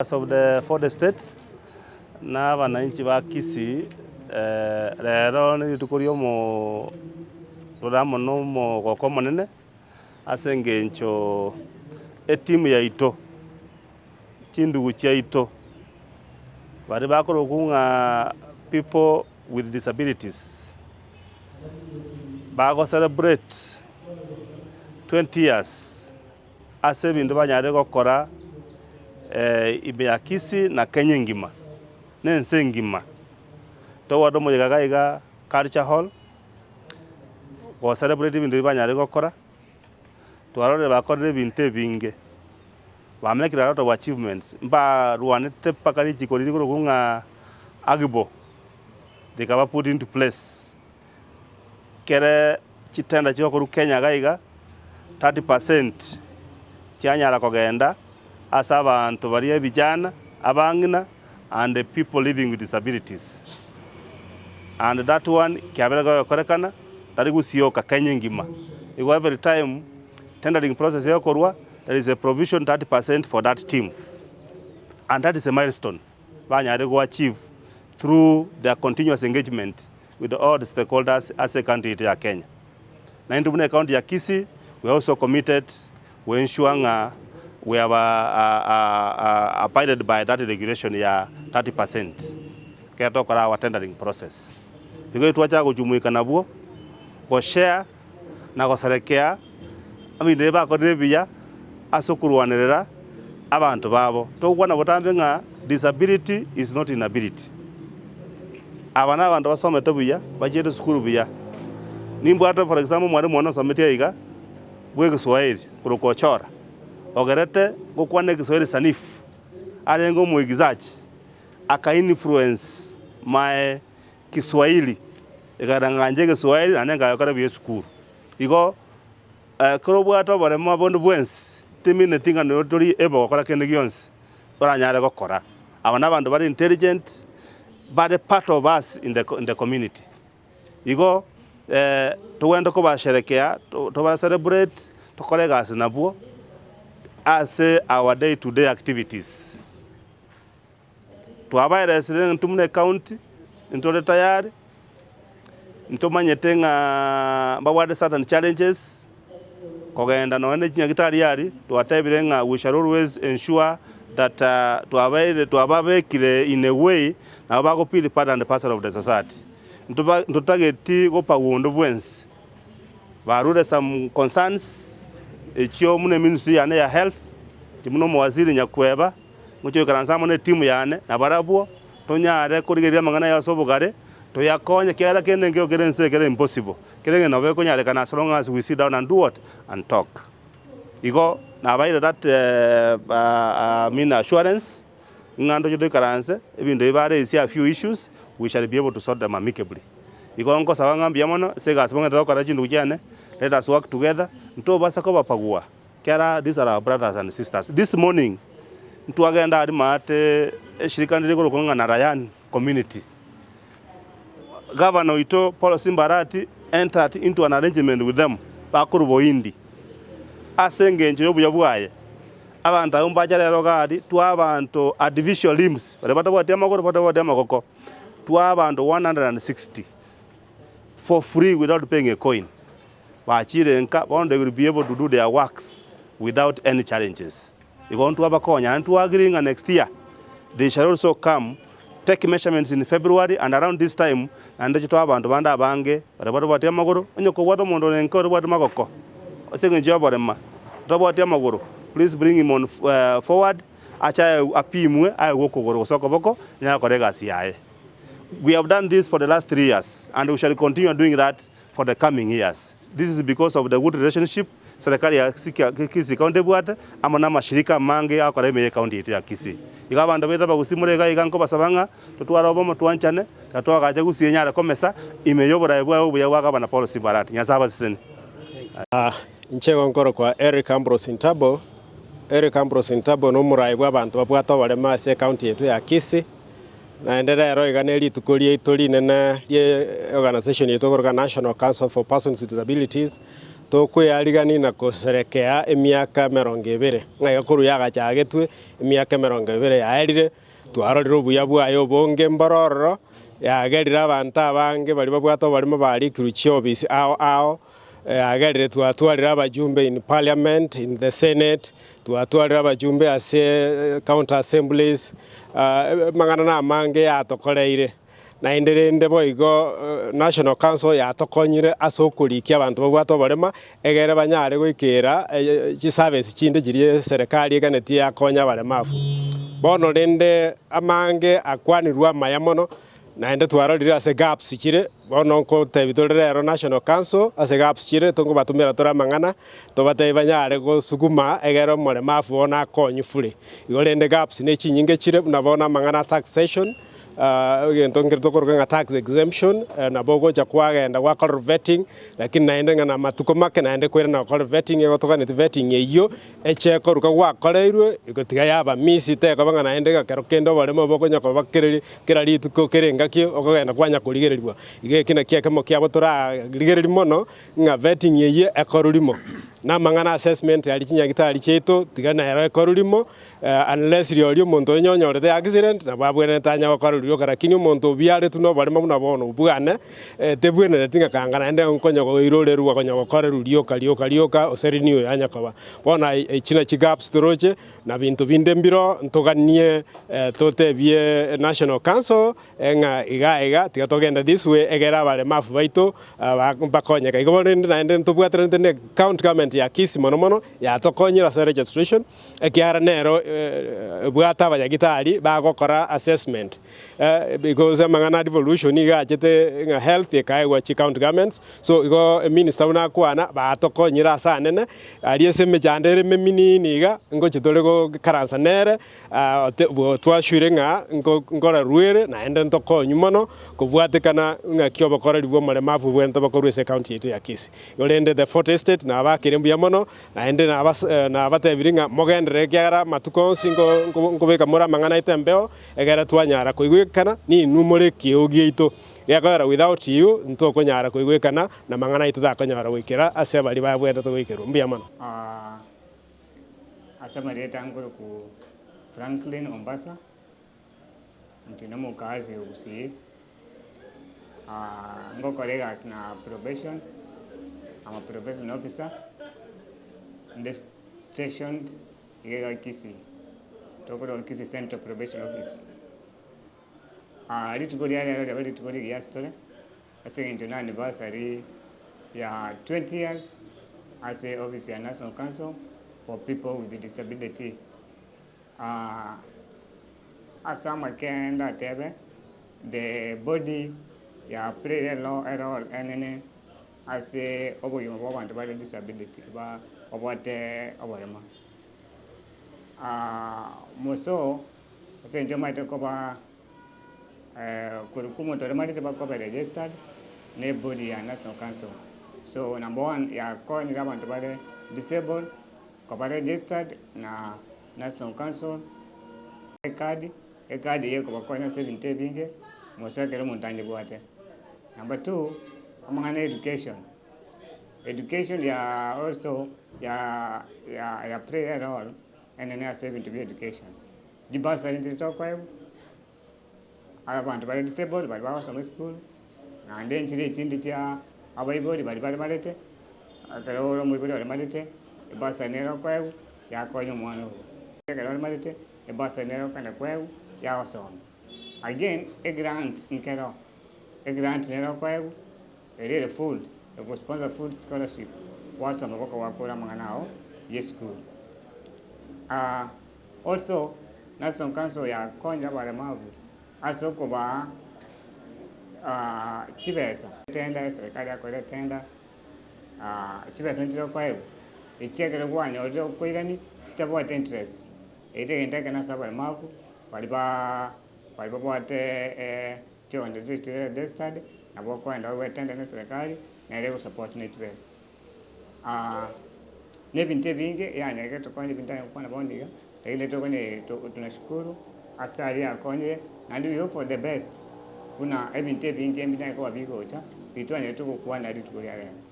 Of the fourth estate, na abananchi ba Kisii, rero nerituko ria omo tore amo na omogoko omonene ase eng'encho etimu yaito, chindugu chiaito, baria bakorokwa ng'a people with disabilities, bago celebrate 20 years. Ase ebinto banyarire gokora ime ya Kisii na Kenya engima, na ense engima. Tobwate omoyega iga iga Culture Hall, go celebrate ebinto ebi banyarire gokora, twarorire bakorire ebinto ebinge, ba make a lot of achievements, mbarwanete mpaka richiko riria rikorokwa ng'a AGBO rikaba put into place. Kere chitenda chigokorwa Kenya iga iga, 30 percent chianyara kogenda ase abanto baria ebijana, abang'ina and the people living with disabilities. And that one kiabere kegokorekana tari gosioka Kenya engima. Igo every time tendering process egokorwa there is a provision 30 percent for that team and that is a milestone banyarire go achieve through their continuous engagement with all the stakeholders ase ecounty yaito ya Kenya. Naintwe buna ecounty ya Kisii we are also committed go ensure ng'a we have abided by that regulation ya 30 percent ekero tokora our tendering process. Igo twachaka gochumuika nabwo, go share na goserekea ebinto ebi bakorire ebiya ase okorwanerera abanto babo. Togokwana botambe ng'a disability is not inability. Aba nabanto basomete buya, bachiete esukuru buya. Nimbwate for example omwalimu one osometi aiga bwa egeswahili korokwa Ochora, ogerete gokwana egeswahili sanifu, arenge omoigizaji, aka influence my Kiswahili, ekagera nganche egeswahili naende nkagekora buya esukuru. Igo ekero obwate oboremo bonde bwensi, timineti ng'a noro tori able gokora kende gionsi oranyare gokora. Aba nabanto bare intelligent, bare part of us in the in the community. Igo togwenerete kobasherekea, toba celebrate, tokore egasi nabwo ase our day to day activities. Twabaeresire intwe buna ecounty, ntore tayari, ntomanyete ng'a mbabwate certain challenges, kogenda nonya ne chinyagitari aria, twatebire ng'a we shall always ensure that twabaeire twababekire in a way nabo bago feel part and parcel of the society. Ntoba ntotageti gopagwa onde bwensi, barure some concerns echio buna eministry yane ya health, inche buna omowaziri nyakweba. Ngochia goikaransa amo netimu yane, na barabwo tonyare korigereria amang'ana aya ase obogare, toyakonye, ekiagera kende nkeiyo kere ense ekere impossible, kere ng'a nabo ekonyarekana as long as we sit down and do what? And talk. Igo nabaeire that I mean assurance ng'a ntoche toikaranse, ebinto ebi bareisia a few issues, we shall be able to sort them amicably. Igo nkosaba ng'a mbuya mono ase egasi bang'ete gokora chindugu chiane, let us work together, ntobasa kobapagua. Kera these are our brothers and sisters. This morning ntwagenda aria maate eshirika ndire korokwa ng'a Narayan community. Governor oito Paul Simba Arati entered into an arrangement with them bakorwa Bohindi ase engencho y'obuya bwaye. Abanto abwo mbacha rero iga aria twa abanto artificial limbs baria batabwati amagoro batabwati amagoko twa abanto 160 for free without paying a coin. Bachire nka, bono they will be able to do their works without any challenges. Igo ntwabakonya naende twa agree ng'a next year they shall also come take measurements in February and around this time naende toche toe abanto bande abange baria batabwati amagoro, onye kobwate omonto ore nka otabwati magoko ase eng'encho y'oborema otabwati amagoro please bring him on forward ache apimwe aegwe okogoro gose okoboko anyare gokora egasi yaye. We have done this for the last 3 years and we shall continue doing that for the coming years. This is because of the good relationship serikali ya Kisii County ebwate amo na amashirika amange agokora ime ye county yaito ya Kisii. Igo abanto baito abagusii more iga iga nkobasaba ng'a totware obomo twanchane na twagache Gusii enyare komesa ime y'oboraai bwaye obuya bwa Gavana Paul Simba Arati. Nyasae abasesenie. Inche igo nkorokwa Eric Ambrose Ntabo, Eric Ambrose Ntabo nomoraai bw'abanto babwate oboremo ase ecounty yaito ya Kisii. Naende rero iga ne rituko riaito rinene rie organisation yaito okoroka National Council for Persons with Disabilities. Tokweyarigania na koserekea emiaka emerongo ebere, ng'a iga korwa yagachagetwe emiaka emerongo ebere yaerire, twarorire obuya bwaye obonge mboro ororo, yagerire abanto abange baria babwate oboremo barikirwe chiofisi ao ao, yagerire twatwarire abajumbe in parliament, in the senate, twatwarire abajumbe ase county assemblies, amang'ana na amange yatokoreire. Naende rende boigo National Council yatokonyire ase okorikia abanto babwate oborema, egere banyare goikera chiservice chinde chiria eserekari eganetie yakonya abaremafu. Bono rende amange akwanirwe amaya mono, naende twarorire ase gaps chire, bono nkotebi tore rero National Council ase gaps chire tokobatomera tore amang'ana, tobatebi banyare gosuguma egere omoremafu bono akonywe fure. Igo rende gaps ne chinyinge chire buna bono amang'ana a taxation, Egento nkere tokoroka ng'a tax exemption, nabo ogocha kwagenda gwakorerwa vetting, lakini naende ng'a namatuko make naende koirana gokora vetting igo toganeti vetting eyio, eche ekoruka gwakoreirwe, igo tiga yaba misi tekoba ng'a naende ng'a kero kende oboremo bokonya koba kereri kera rituko kera engaki okogenda kwanya korigereriwa. Igo eki nakio ekemo kiabo torarigereria mono, ng'a vetting eyio ekorwa rimo, na amang'ana assessment aria chinyagitari chiaito tiga nero ekorwa rimo. Unless rirorio omonto onye onyorete accident nabo abwenerete anya gokora rioka lakini omonto obiaretwe na oboremo buna bono obwane tebwenereti ng'a kanga naende nkonya koirorerwa konya gokorerwa rioka rioka rioka ose renew yanya koba. Bono echi nachi gaps toroche na binto binde mbiro ntoganie totebie national council ng'a iga iga tiga togende this way egere abaremafu baito bakonyeke. Igo bono rende naende ntobwateranete ne county government ya Kisii mono mono yatokonyire ase registration. Ekiagera nero ebwate abanyagitari bagokora assessment because amang'ana a devolution iga achete ng'a health ekaegwa chi county governments, so igo eminister buna akwana batokonyire ase anene, aria ase emechando ere ememinini iga, ngochia tore goikaransa nere twasure ng'a nkorarwa ere naende ntokonywe mono kobwatekana ng'aki obokoreri bwa omoremafu obwenerete bokorwa ase ecounty yaito ya Kisii. Igo rende the fourth estate nabakire mbuya mono. Naende nabatebirie ng'a mogenderere, ekiagera amatuko onsi nkobeka more amang'ana aito embeo, ekero twanyara koigwekana, ninwe more ekioo giaito. Gekogera without you ntokonyara koigwekana, na amang'ana aito takonyara goikera ase baria babwenerete goikerwa. Mbuya mono. Ase amarieta nkorokwa Franklin Ombasa, inche nomokazi o Gusii, ngokora egasi na probation, I'm a probation officer, inde stationed iga iga Kisii, tokorwa Kisii Central Probation Office. Rituko ria rero riaba rituko rigiya ase tore, ase eng'encho na anniversary ya 20 years ase office ya National Council for People with Disability. Ase amake ndatebe, the body ya play a role enene ase obogima bwa abanto bare disability ba babwate oborema. Moso ase eng'encho omanyete koba korwa kwa omonto oremarete bakoba registered na ebody ya national council. So number one yakonyire abanto bare disabled koba registered na National Council, ecard, ecard eye ekobakonya ase ebinto ebinge, mose ekero omonto anyebwate. Number two, amang'ana ya education, education ya also ya ya ya play a role enene ase ebinto bia education. Chibursary nchiria tokoegwa, abanto bare disabled baria bagosoma esukuru, naende nchire echinde chia abaibori baria baremarete, ekero ore omoibori oremarete, ebursary nere okoegwa, yakonya omwana obo. Ekero oremarete, ebursary nere okogenda koegwa, yagosomia. Again, egrant nkero, egrant nere okoegwa, ere ere full, egosponsor full scholarship, gwasoma boka gwakora amang'ana ago ya esukuru. Also, National Council yakonyire abaremabu ase okobaa chibesa, etenda eserekari yakora etenda, chibesa nchire okoegwa, echi ekero kwanyorire okoirania chitabwati interest, erio egento ekene ase abaremabu baria baa baria babwate chionde chire registered, nabo okoenda oegwe etenda na eserekari, nere egosupport ne chibesa. Na ebinto ebinge yaani ekero tokonya ebinto aye gokwana bono iga, lakini tokonye tunashukuru ase aria akonyire, naende we hope for the best, buna ebinto ebinge mbinyare koba bigocha, bitwanyarete gokwana rituko ria rero.